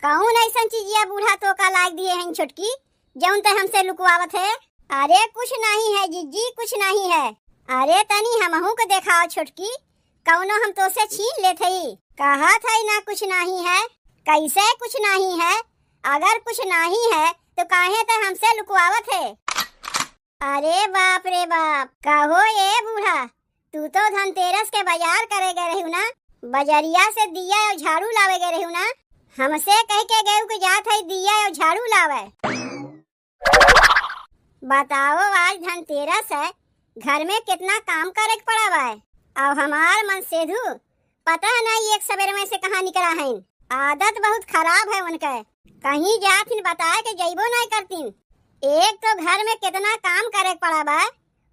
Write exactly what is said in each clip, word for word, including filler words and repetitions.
कौन अइसन चीजिया बूढ़ा तोका लाइ दिहे हैं छोटकी, जौन तै हमसे लुकवावत है? अरे कुछ नाहीं है जिज्जी, कुछ नाहीं है। अरे तनी हमहू के देखाओ छोटकी, कौनो हम तोसे छीन लेत हई? कहत हई ना कुछ नाहीं है। कैसे कुछ नाहीं है? अगर कुछ नाहीं है तो काहे तै हमसे लुकवावत है? अरे बाप रे बाप, कहो ए बूढ़ा, तू तो धनतेरस के बजार करे गए रहिउ ना, बजरिया से दिया अउ झाड़ू लावे गए रहिउ ना, हमसे कहि के गइउ कि जात हई दिया अउ झाड़ू लावे। बताओ, आज धनतेरस है, घर में केतना काम करे के पड़ा बा, अउ हमार मनसेधु पता नाहीं एक सबेर में से कहाँ निकरा हइन। आदत बहुत खराब है उनके, कहीं जात हिन बताए के जइबो नाहीं करतीन। एक तो घर में केतना काम करे के पड़ा बा,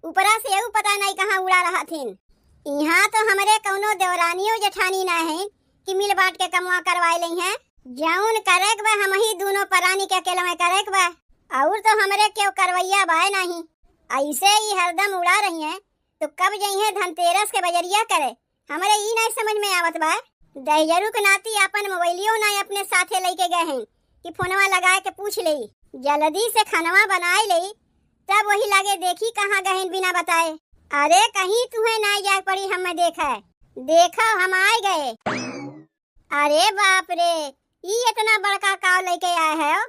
ऊपरा से एहू पता नाहीं कहाँ उड़ा रहत हिन। इहाँ तो हमरे कौनो देवरानियो जेठानी नाहीं है कि मिल बाँट के कमवा करवाए लइहैं। जौन करे के बा हमहीं दूनो परानी के अकेलवे करे के बा, अउर तो हमरे केहू करवइया बाय नाहीं। अइसे ई हरदम उड़ा रहिहैं तो कब जइहैं धनतेरस के बजरिया करे, हमरे ई नाहीं समझ में आवत बा। दहिजरू के नाती आपन मोबाइलियो नाहीं अपने साथे लइके गए हैं कि फोनवा लगाए के पूछ लेई, जल्दी से खानवा बनाए लेई, तब वही लागे देखी कहाँ गहिन बिना बताए। अरे कहीं तुहैं नाहीं जाए पड़ी हमें देखे, देखो हम आए गए। अरे बाप रे, ई एतना बड़का काव लइके आए हो?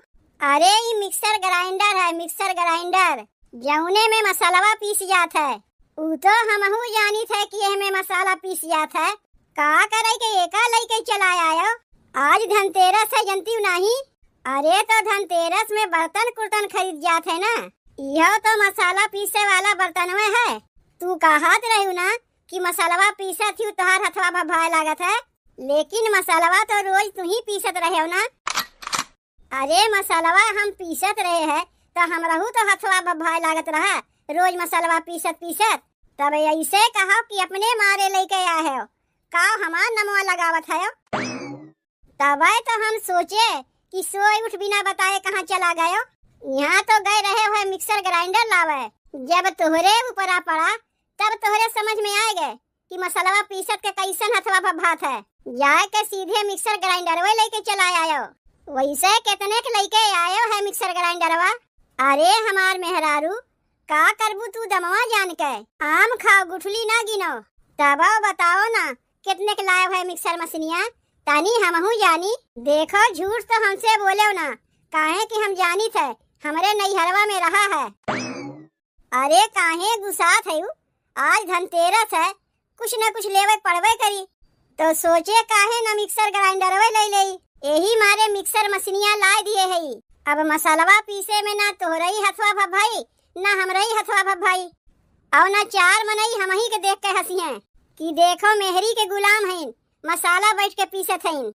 अरे ई mixer grinder है, mixer grinder, जौने में मसलवा पीस जात है। ऊ तो हमहू जानित है कि एहमें मसाला पीस जात है। का करे के एका लइके चला आयो? आज धनतेरस है, जनतिउ नाहीं? अरे तो धनतेरस में बर्तन कुर्तन खरीद जात है ना, इहो तो मसाला पीसे वाला बर्तनवे है। तू कहत रहिउ ना कि मसलवा पीसत ही तोहार हथवा भभाए लागत है, लेकिन मसलवा तो रोज तुहीं पीसत रहेउ ना। अरे मसलवा हम पीसत रहे हैं तो हमरहू तो हथवा भभाए लागत रहा, रोज मसलवा पीसत पीसत। तब अइसे कहो कि अपने मारे लइके आए हो, का हमार नमवा लगावत है? तबै तो हम सोचे कि सोए उठ बिना बताए कहाँ चला गयो। इहाँ तो गए रहे हो mixer grinder लावे, जब तोहरे ऊपरा पड़ा तब तोहरे समझ में आए गए कि मसलवा पीसत के कइसन हथवा भभात है। जाए के सीधे mixer grinderवे लइके चला आयो। वइसे केतने के लइके आयो है mixer grinderवा? अरे हमार मेहरारू, का करबू तू दमवा जान के? आम खाओ गुठली ना गिनो। तबो बताओ ना, केतने के लायो है mixer मशीनिया? तनी हमहू जानी। देखो झूठ तो हमसे बोलेउ ना, काहे कि हम जानित है हमरे नैहरवा में रहा है। अरे काहे गुस्सात हइउ? आज धनतेरस है, कुछ न कुछ लेवे के पड़बे करी। तो सोचे काहे न mixer grinderवे लइ लेई। एही मारे mixer मशीनिया लाइ दिहे हई। अब मसलवा पीसे में ना तोहरई हथवा भभाई, ना हमरई हथवा भभाई। अउ ना चार मनई हमही के देख के हँसिहैं कि देखो मेहरी के गुलाम हइन, मसाला बैठ के पीसत हइन।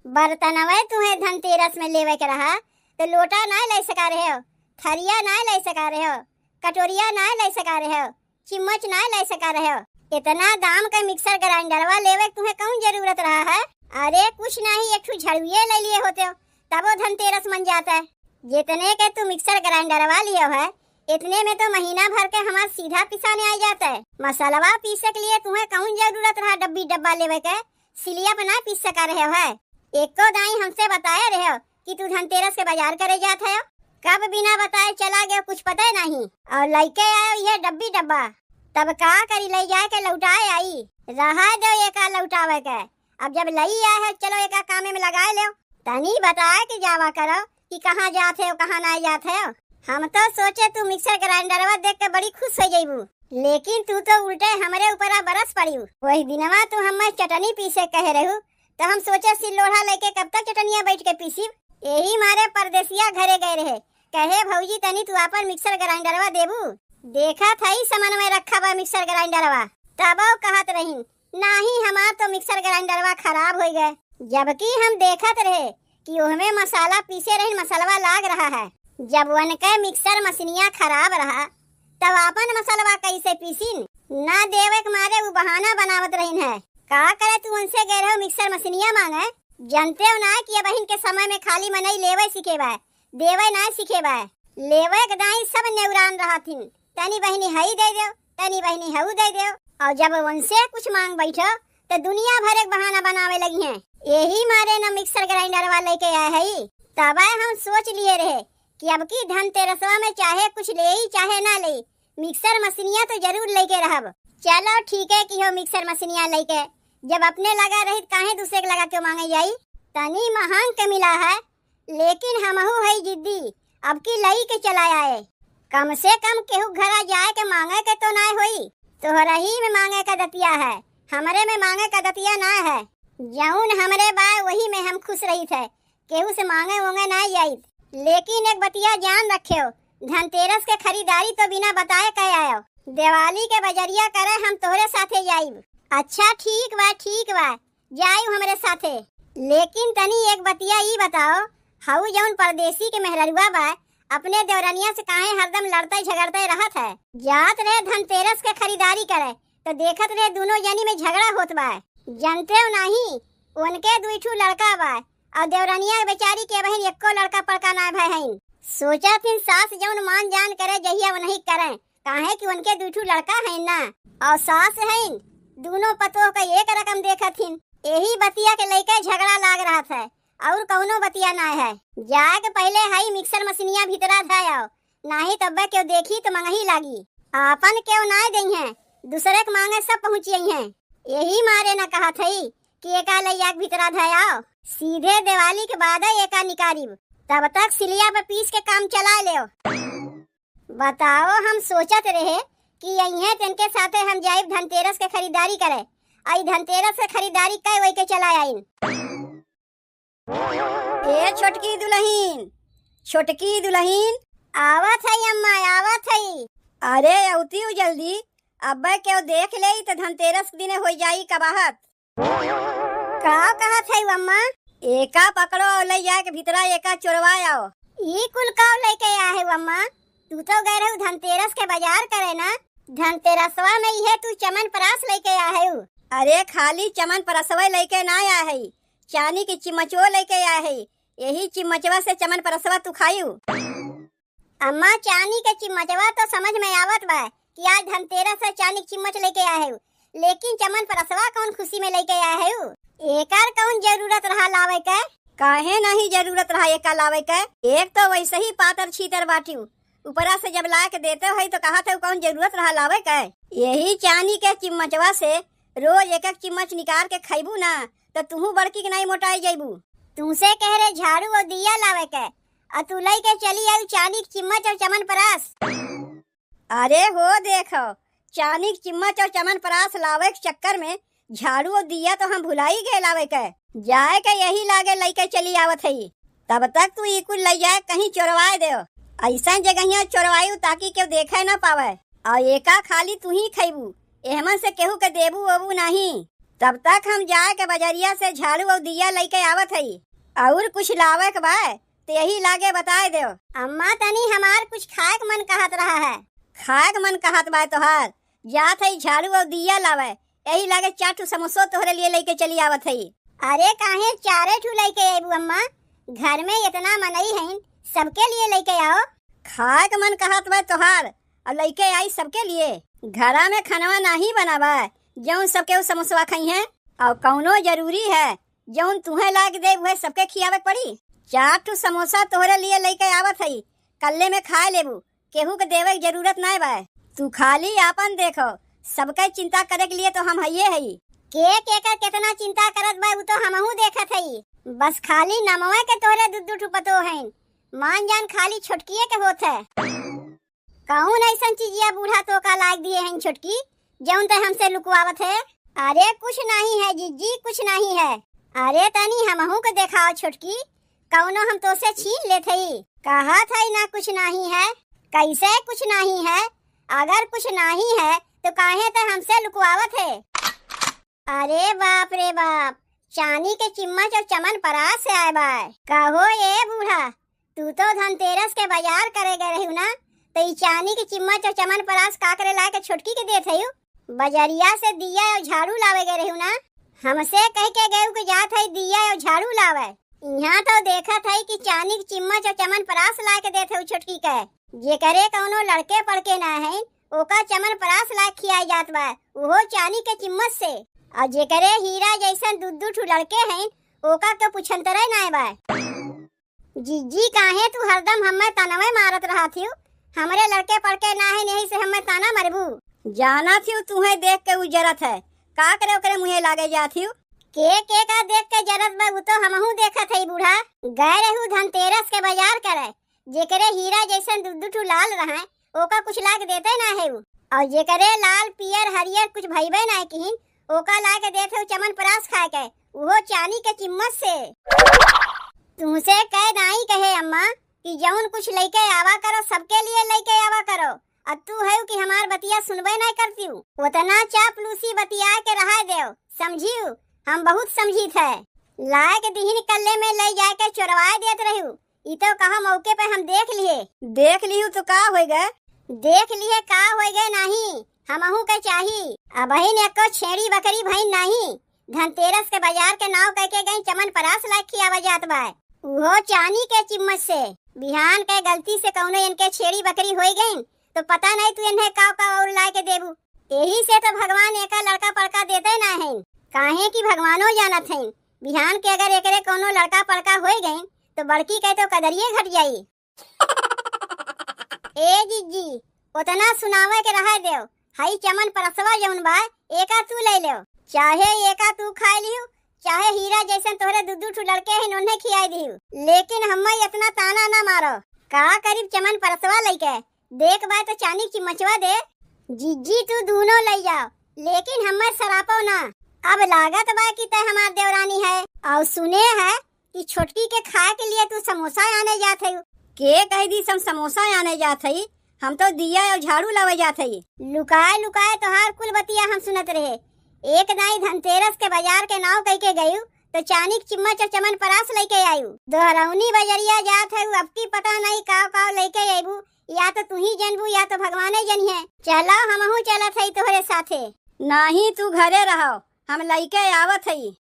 बर्तनवे तुहें धनतेरस में लेवे के रहा, तो लोटा नाय लइ सका रहे हो, थरिया नाय लइ सका रहे हो, कटोरिया नाय लइ सका रहे हो, चिम्मच नाय लइ सका रहे हो। एतना दाम के mixer grinderवा लेवे के तुहें कौन जरूरत रहा है? अरे कुछ नाहीं, एक ठो झड़ुए लइ लिए होते हो, तबो धनतेरस मन जात है। जेतने के तू mixer grinderवा लियो है, एतने में तो महीना भर के हमार सीधा पिसाने आइ जात है। मसलवा पीसे के लिए तुहें कौन जरूरत रहा डब्बी डब्बा लेवे के? सिलिया पे ना पीस सका रहे हो है। एको दाई हमसे बताए रहे हो कि तू धनतेरस के बाजार करे जात है। कब बिना बताए चला गए, कुछ पता ही नहीं। और लइके आयो ये डब्बी डब्बा, तब का करी, लइ जाए के लौटाए आई। रहा दो एका लौटावे के। अब जब लइ आए है, चलो एका कामे में लगाए लेव। तनी बताए के जावा करो कि कहाँ जात है, कहाँ ना जात है। हम तो सोचे तू mixer grinderवा देख के बड़ी खुश होइ जइबू, लेकिन तू तो उल्टे हमरे ऊपरा बरस पड़ियू। वही दिनवा तू हमें चटनी पीसे कहे रहू, तो हम सोचे सिल्लोढ़ा लेके कब तक चटनिया बैठ के पीसीब। एही मारे परदेसिया घरे गए रहे, कहे भौजी तनी तू आपन mixer grinderवा देबू, देखत हई समनवे रखा बा mixer grinderवा। तबो कहत रही, नाहीं, हमार तो mixer grinderवा खराब होइ गए। जबकि हम देखत रहे कि ओहमे मसाला पीसे रहिन, मसलवा लाग रहा है। जब उनके mixer मशीनिया खराब रहा, तब आपन मसलवा कैसे पीसिन? ना देवे के मारे उ बहाना बनावत रहिन है। का करे तू उनसे गए रहो mixer मशीनिया मांगे? जनते हो ना कि अबहिन के समय में खाली मनई लेवे सीखे बा, देवे ना सीखे बा। लेवे के दाई सब नेउरान रहथिन, तनी बहिनी हई दे देव, तनी बहिनी हऊ दे देव। और जब उनसे कुछ मांग बैठो, तो दुनिया भर एक बहाना बनावे लगिहैं। यही मारे न mixer grinder वा लइके आए हई। तबे हम सोच लिए रहे कि अब की धनतेरसवा में चाहे कुछ लेई चाहे ना लेई, mixer मशीनिया तो जरूर लइके रहब। चलो ठीक है कि हो mixer मशीनिया लइके, जब अपने लगा रही त काहे दूसरे के लगा के मांगे जाई? तनी महंग के मिला है, लेकिन हमहू हई जिद्दी, अब की लइके चला आए। कम से कम केहू घरा जाए के मांगे के तो नाय होई। तोहरही में मांगे का दतिया है, हमरे में मांगे का दतिया नाय है। जौन हमरे बाय वही में हम खुश रहित है, केहू से मांगे ओंगे नाय जाइत। लेकिन एक बतिया जान रखेव, धनतेरस के खरीदारी तो बिना बताए कह आयो। दिवाली के बजरिया करे हम तोहरे साथे जाइब। अच्छा ठीक बा, ठीक बा, जाइब हमरे साथे। लेकिन तनी एक बतिया ई बताओ, हऊ जौन परदेसी के मेहररुआ बा, अपने देवरनिया से काहे हरदम लड़ते झगड़ते रहत है? जात रहे धनतेरस के खरीदारी करे, तो देखत रहे दोनों जनी में झगड़ा होत बा। जनते हो नाही, उनके दुई ठू लड़का बा, और देवरनिया बेचारी के बहिन एको लड़का पड़का ना भय हईन। सोचा थिन सास जौन मान जान करे जहिया उनही करे, काहे कि उनके दुई ठू लड़का हईन ना, और सास हईन, दोनों पतोह का एक रकम देखत हिन। यही बतिया के लइके झगड़ा लाग रहत है, और कौनो बतिया ना है। जाए के पहले हई mixer मशीनिया भीतरा धय आओ, नाही तब्बे केहू देखी तो मंगही लागी। आपन केहू नाय देइहें, दूसरे के मांगे सब पहुँचियइहें। यही मारे न कहत हई कि एका लइया के भीतरा धय आओ, सीधे दिवाली के बादे एका निकारिब, तब तक सिलिया पे पीस के काम चला लेव। बताओ, हम सोचत रहे कि अइहें तेनके साथे हम जाइब धनतेरस के खरीदारी करे, आई धनतेरस के खरीदारी कई वही के चला आइन। ए छोटकी दुलहिन, छोटकी दुलहिन। आवत हई अम्मा, आवत हई। अरे अउतिउ जल्दी, अब्बे केहू देख लेई त धनतेरस के दिने होइ जाई कबाहत। का कहत हई अम्मा? एका पकड़ो और लइ जाके भीतरा एका चोरवा आओ। ई कुल का लइके आए हऊ अम्मा? तू तो गए रहू धनतेरस के बाजार करे ना, धनतेरसवा में इहे तू चमन परास लइके आए हऊ। अरे खाली चमन परसवे लइके ना आए हई, चानी के चिम्मचो लइके आए हई। यही चिम्मचवा से चमन परसवा तू खायू। अम्मा, चानी के चिम्मचवा तो समझ में आवत बा कि आज धनतेरस है, चानी के चिम्मच लइके आए हऊ, लेकिन चमन परसवा कौन खुशी में लइके आए हऊ? एकर कौन जरूरत रहा लावे के? काहे नहीं जरूरत रहा एका लावे के? एक तो वैसे ही पातर छीतर बाटिउ, ऊपरा से जब ला के देते हई तो कहत हऊ कौन जरूरत रहा लावे के? यही चानी के चिम्मचवा से रोज एक एक चिम्मच निकाल के खइबू ना, तो तुहू बड़की के नहीं मोटाई जइबू। तुमसे कह रहे झाड़ू और दिया लावे के, और तू लइके चली आयू चानी के चिम्मच और चमन परास। अरे हो देखो, चानी के चिम्मच और चमन परास लावे के चक्कर में झाड़ू और दिया तो हम भुलाई गए लावे के। जाए के यही लागे लइके चली आवत हई। तब तक तू ई कुल लइ जाए कहीं चोरवाए देव। अइसन जगहिया चोरवायू ताकि केहू देखे ना पावे। और एका खाली तू ही खइबू, एहमन से केहू के देबू ओबू नहीं। तब तक हम जाए के बजरिया से झाड़ू और दिया लइके आवत हई। और कुछ लावे के बा, त यही लागे बताए देव। अम्मा, तनी हमार कुछ खाए के मन कहत रहा है। खाए के मन कहत बा तोहार? जात हई झाड़ू और दिया लावे, यही लागे चार ठो समोसो तोहरे लिए लइके चली आवत हई। अरे काहे चारे ठो लइके अइबू अम्मा? घर में इतना मनई हईन, सबके लिए लइके आओ। खाए के मन कहत बा तोहार, और लइके आई सबके लिए। घरा में खनवा नाही बनावा, जौन सबके उ समोसवा खइहें। और कौनो जरूरी है, जौन तुहें लाग दे, उहे सबके खियावे के पड़ी। चार ठो समोसा तोहरे लिए लइके आवत हई, कल्ले में खाए लेबू, केहू के देवे के जरूरत नाय बा। तू खाली आपन देखो, सबके चिंता करे के लिए तो हम हइये हई। के केकर केतना चिंता करत बा, उ तो हमहू देखत हई। बस खाली नमवे के तोहरे दू दू ठो पतोह हईन, मान जान खाली छोटकिए के होत है। कौन अइसन चीजिया बूढ़ा तोका लाग दिए हईन छोटकी, जौन ते हमसे लुकवावत है? अरे कुछ नहीं है जिज्जी, कुछ नहीं है। अरे तनी हमहू के देखाओ छोटकी, कौनो हम तोसे छीन लेत हई? कहत हई ना कुछ नहीं है। कैसे कुछ नहीं है? अगर कुछ नहीं है तो काहे ते हमसे लुकवावत है? अरे बाप रे बाप, चानी के चिम्मच और चमन परास से आए बाय। कहो ए बूढ़ा, तू तो धनतेरस के बाजार करे गए रही ना, तो ई चानी के चिम्मच और चमन परास का करे लाए के छोटकी के देत हई? बजरिया से दिया और झाड़ू लावे गए रही ना, हमसे कह के गए कि जात है दिया और झाड़ू लावे। यहाँ तो देखत है कि चानी के चिम्मच और चमन परास लाए के देत हई छोटकी के। जेकरे कौनो लड़के पड़के ना है, ओका चमन परास लाए खियाए जात बा, उहो चानी के चिम्मच से। और जेकरे हीरा जैसन दू दू ठू लड़के हैं, ओका क्यों पुछंतरे नाय बाय? जिज्जी, काहे तू हरदम हम्मे तानवे मारत रहत हिउ? हमरे लड़के पड़के ना है, यही से हम्मे ताना मरबू। जानत हिउ, तुहे देख के उ जरत है, का करे ओकरे मुँहे लागे जात हिउ? के, के का देख के जरत बा, उ तो हमहू देखत हई बूढ़ा। गए रहू धनतेरस के बाजार करे, जेकरे हीरा जैसन दू दू ठू लाल रहे, ओका कुछ लाग देते ना है उ। और जेकरे लाल, पियर, हरियर कुछ भइबे ना किहिन, ओका लाग देत है चमन परास खाए के, उहो चानी के चिम्मच से। तुमसे कह नाई कहे अम्मा कि जौन कुछ लइके आवा करो, सबके लिए लइके आवा करो। अब तू है कि हमार बतिया सुनबे ना करती हूँ, उतना चापलूसी बतिया के रहा देव, समझियो, हम बहुत समझी थे। लाए के दिहिन कल्ले में ले जाके चोरवाए देत रहू, ई तो कहा मौके पे हम देख लिए। देख लिहू तो का होई गए? देख लिए का होई गए नाही, हमहू के चाही। अबहिन एको छेड़ी बकरी भइन नाही। धनतेरस के बाजार के नाव कह के गई चमन परास लाग खियावा जात बा। उहो चानी के चिम्मच से। बिहान के गलती से कौनो इनके छेड़ी बकरी होई गई तो पता नहीं तू इन्हें काव काव और लाए के देबू। यही से तो भगवान एका लड़का पड़का देते ना हैं, काहे कि भगवानो जानत हैं बिहान के अगर एकरे कौनो लड़का पड़का होई गई तो बड़की के तो कदरिये घट जाई। ए जिज्जी, उतना सुनावे के रहे देव, हई चमन परसवा जौन बा, एका तू ले लेव, चाहे एका तू खाए लियो, चाहे हीरा जैसन तोहरे दू दू ठू लड़के हैं, उन्हें खियाई दियो, लेकिन हम्मे इतना ताना ना मारो। का करीब चमन परसवा लइके, देख बाय तो चानी की चिमचवा दे। जिज्जी, तू दूनो लई जाओ, लेकिन हम्मे सरापो ना। अब लागत बा कि तय हमार देवरानी है। और सुने है कि छोटकी के खाए के लिए तू समोसा आने जात है। के कह दी हम समोसा आने जात है? हम तो दिया और झाड़ू लावे जात है। लुकाए लुकाए तोहार कुल बतिया हम सुनत रहे। एक दाई धनतेरस के बाजार के नाव कह के गयू तो चानी के चिम्मच और चमन परास लेके आयू। दोहरौनी बजरिया जात है, अब की पता नहीं काव काव लेके अबू, या तो तू ही जनबू या तो भगवाने जनिहे। चलो हमहू चलत है तोहरे साथे। नाही, तू घरे रहो, हम लइके आवत हई।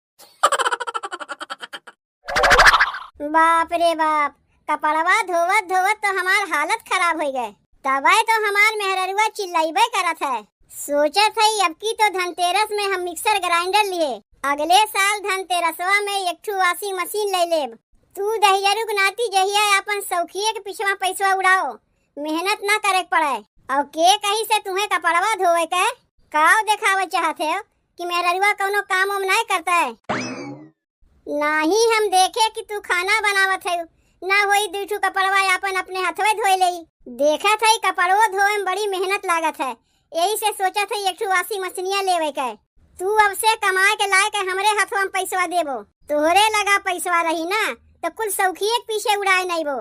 बाप रे बाप, कपड़वा धोवत धोवत तो हमार हालत खराब हो गए। तबे तो हमार मेहररुआ चिल्लाइबे करत है। सोचत है अब की तो धनतेरस में हम मिक्सर ग्राइंडर लिए। अगले साल धनतेरसवा में एक ठू वॉशिंग मशीन ले लेब। तू दहिजरू के नाती जहिया अपन सौखिए के पिछवा पैसवा उड़ाओ, मेहनत ना करे के पड़े। और के कही से तुम्हें कपड़वा धोवे के? काव देखावे चाहत है कि मेहररुआ कौनो काम उम नाय करता है? नाही हम देखे कि तू खाना बनावत है, ना होई दुई ठू कपड़वा आपन अपने हथवे धोए लेई। देखत है कपड़वो धोए में बड़ी मेहनत लागत है, यही से सोचत है एक ठू वॉशिंग मशीनिया लेवे के। तू अब से कमाए के लाए के हमरे हथवा में पैसवा देबो, तोहरे लगा पैसवा रही ना तो कुल सौखिए के पीछे उड़ाए नइबो।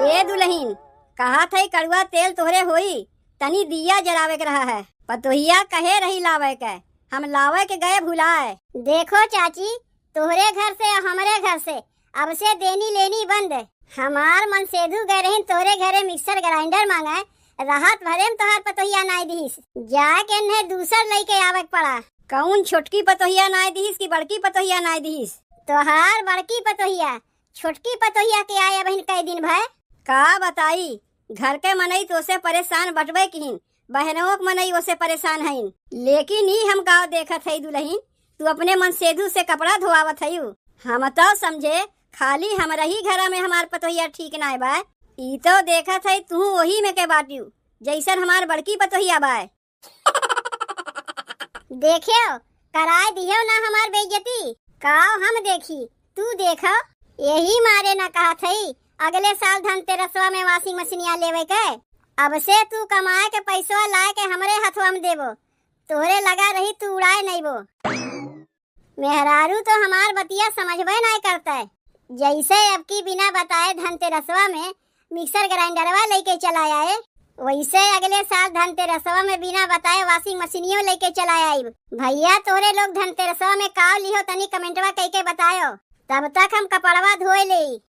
ए दुलहिन, कहत है कड़ुआ तेल तोहरे होई, तनी दिया जरावे के रहा है। पतोहिया कहे रही लावे के, हम लावे के गए भुलाए। देखो चाची, तोहरे घर से और हमरे घर से अब से देनी लेनी बंद। हमार मनसेधु गए रहिन तोहरे घरे मिक्सर ग्राइंडर मांगे, राहत भरे में तोहार पतोहिया नाय दिहिस, जाए के इन्हें दूसर लइके आवे के पड़ा। कौन छोटकी पतोहिया नाय दिहिस कि बड़की पतोहिया नाय दिहिस? तोहार बड़की पतोहिया। छोटकी पतोहिया के आए अबहिन कई दिन भय। का बताई, घर के मनई तो से परेशान बटबे किहिन, बहनों के मनई ओसे परेशान हईन। लेकिन ई हम गाँव देखत हई दुलहिन, तू अपने मनसेधु से कपड़ा धोआवत हईउ। हम तो समझे खाली हमरा ही घरा में हमार पतोहिया ठीक नाय बा। ई तो देखत हई तू वही में के बाटिउ, जैसन हमार बड़की पतोहिया बाय। देखेउ, कराए दिहेउ ना हमार बेइज्जती। काव हम देखी, तू देखो। यही मारे ना कहत हई, अगले साल धनतेरसवा में वॉशिंग मशीनिया लेवे के। अब से तू कमाए के पैसवा लाए के हमरे हथवा में देबो, तोहरे लगा रही तू उड़ाए नइबो। मेहरारू तो हमार बतिया समझबे नाय करते। जैसे अब की बिना बताए धनतेरसवा में मिक्सर ग्राइंडरवा लेके चला आए, वैसे अगले साल धनतेरसवा में बिना बताए वॉशिंग मशीनियो लेके चला आइब। भैया, तोहरे लोग धनतेरसवा में काव लिहो, तनी कमेंटवा कइके बतायो। तब तक हम कपड़वा धोए लेई।